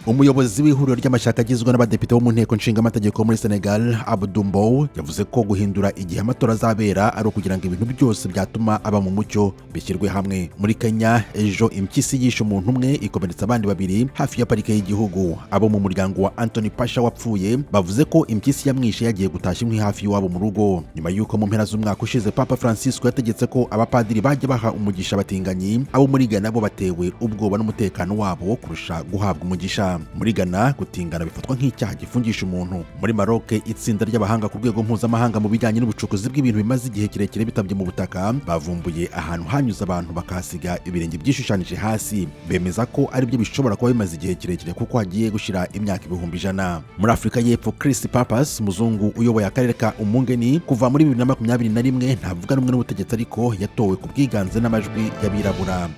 Umuyobozi w'ihuriro ry'amashyaka agizwe n'abadepite bo mu nteko nshingamategeko muri Senegal, Abdou Mbow, yavuze ko guhindura igihe amatora azabera ari ukugira ngo ibintu byose byatuma aba mu mucyo bishyirwe hamwe. Muri Kenya, ejo impyisi yishe umuntu umwe, ikomeretsa abandi babiri hafi ya parike y'igihugu. Abo mu muryango wa Anthony Pasha wapfuye bavuze ko impyisi yamwishe yagiye gutashya inkwi hafi y'iwabo mu rugo. Nyuma y'uko mu mpera z'umwaka ushize Papa Francisco yategetse ko abapadiri bajya baha umugisha abatinganyi, abo muri Ghana bo batewe ubwoba n'umutekano wabo kurusha guhabwa umugisha. Muri Ghana, gutingana bifatwa nk'icyaha gifungisha umuntu. Muri Maroc, itsinda ry'abahanga ku rwego mpuzamahanga mu bijyanye n'ubucukuzi bw'ibintu bimaze igihe kirekire bitabye mu butaka bavumbuye ahantu hanyuze abantu bakahasiga ibirenge byishushanyije hasi. Bemeza ko aribyo bishobora kuba bimaze igihe kirekire, kuko hagiye gushira imyaka 100,000. Muri Afurika y'Epfo, Chris Pappas, umuzungu uyoboye akarere ka Umungeni kuva muri 2021, ntavuga rumwe n'ubutegetsi, ariko yatowe ku bwiganze n'amajwi y'abirabura.